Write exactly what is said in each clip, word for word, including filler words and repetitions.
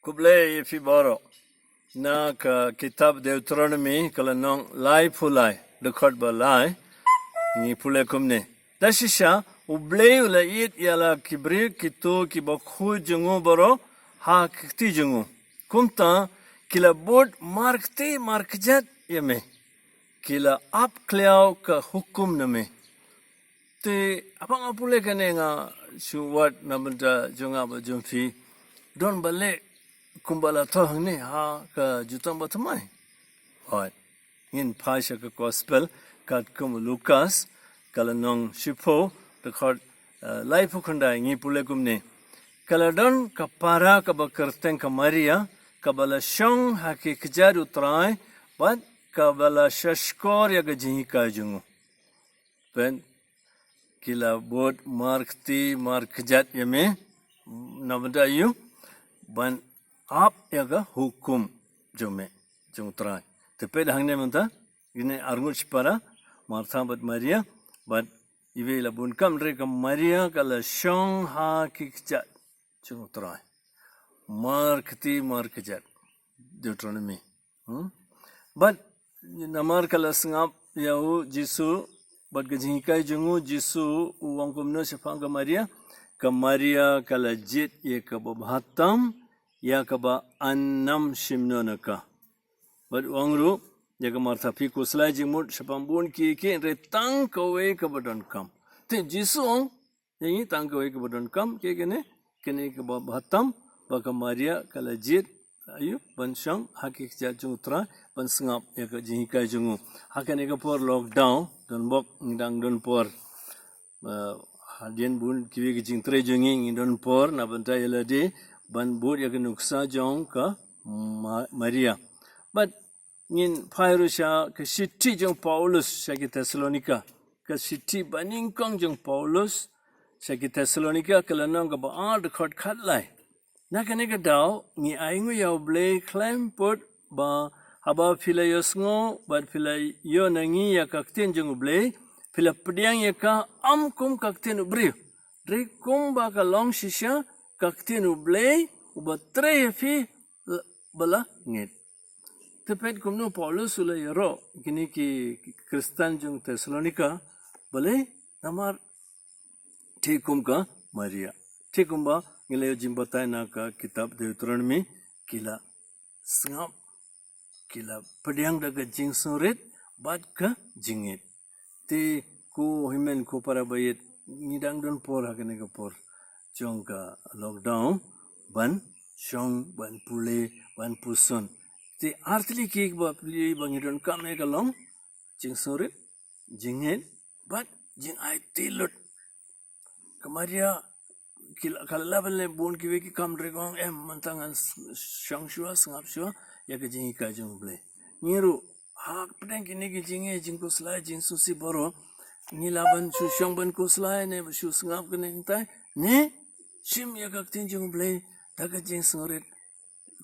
Khublei ïa phi baroh. Na ka kitab Deuteronomi ka lynnong laiphew lai, dkhot ba lai, ngi pule kumne. Da shisha, U Blei u la ïeit ïa la ki briew kito kiba khuid jong u baroh ha ki kti jong u. Kumta, ki la bud markti markjat ïa me. Ki la ap kliaw ka hukum na me. Te, haba nga pule kane nga shu wad na bynta jong nga bad jong phi. Don ba leh kumba la thoh hangne ha ka Jutang Bathymmai. Hooid. Ngin phai sha ka gospel katkum u Lukas, ka lynnong shiphew, dkhot, eh, laiphew khyndai, ngi pule kumne. Ka la don ka para kaba kyrteng ka Maria, kaba la shong ha ki kjat U Trai, bad kaba la shahshkor ïa ka jinghikai jong u. Peit, ki la bud markti markjat ïa me, na bynta ïa u, ban ap ïa ka hukum jong me, jong U Trai. Te peit hangne mynta, kine arngut shipara, Martha bad Maria, bad iwei i la bun kam, hynrei ka Maria ka la shong ha ki kjat jong U Trai. Markti markjat. Deuteronomi. Hmm? Bad namar ka la sngap ïa u Jisu, bad ka jinghikai jong u Jisu, u ong kumno shaphang ka Maria. Ka Maria ka la jied ïa kaba bha tam, ïa kaba ym shym ñiew na ka. Bad u ong ruh ïa ka Martha, phi khuslai jingmut shaphang bun ki ki, hynrei tang kawei kaba donkam. Te Jisu u ong, ïa ngi tang kawei kaba donkam, ki kine, kine kaba bha tam, ba ka Maria ka la jied, aïu, ban shong ha ki kjat jong U Trai, ban sngap ïa ka jinghikai jong u. Ha kane ka por lockdown, don bok, ngi dang don por. Eh, hadien bun kiwei ki jingtrei jong ngi, ngi don por, na bynta ïa lade, ban bud ïa ka nuksa jong ka Ma-, Maria. Bad ngin phai ruh sha ka shithi jong Paulus sha ki Thessalonika. Ka shithi banyngkong jong Paulus sha ki Thessalonika, ka lynnong kaba ar, dkhot khatlai. Na kane ka daw, ngi ainguh ïa U Blei khlem pud ba haba phi la ïohsngew, bad phi la ïoh na ngi ïa ka ktien jong U Blei, phi la pdiang ïa ka ym kum ka ktien u briew. Hynrei kumba ka long shisha ka ktien U Blei, uba trei ïa phi, ba la ngeit. Te peit kumno Paulus u la ïaroh kine ki, ki Khristan jong Thessalonika, balei, namar thik kum ka Maria. Thik kumba ngi la ïoh jingbatai na ka kitab Deuteronomi, ki la sngap, ki la pdiang da ka jingsngewrit bad ka jingngeit. Te ko hynmen ko para baieit, ngi dang don por ha kane ka por jong ka lockdown, ban shong, ban pule, ban puson. Te artylli ki ba pule ba ngi donkam, eh, ka long jingsngewrit, jingngeit, bad jingaiti lut. Ka Maria, ki la, ka la lah ban leh bun kiwei ki kam, hynrei ka ong, em, mynta ngan s-, shong shuwa, sngap shuwa ïa ka jinghikai jong U Blei. Ngi ruh, ha pdeng kine ki jingeh, jingkhuslai, jingsngewsih baroh, ngi lah ban shu shong ban khuslai ne ba shu sngap kane kane, ne shim ïa ka ktien jong U Blei da ka jingsngewrit.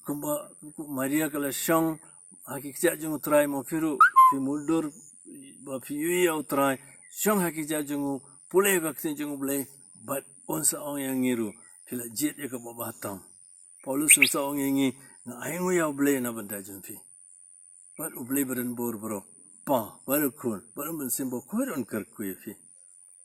Kumba Maria ka la shong ha ki kjat jong U Trai, ma phi ruh phi mutdur ba phi ïohi ïa U Trai, shong ha ki kjat jong u, pule ïa ka ktien jong U Blei, bad un sa ong ïa ngi ruh, phi la jied ïa kaba bha tam. Paulus un sa ong ïa ngi, nga ainguh ïa U Blei na bynta jong phi. Bad U Blei ba donbor baroh, Kpa, bad U Khun, bad U Mynsiem Bakhuid un kyrkhu ïa phi.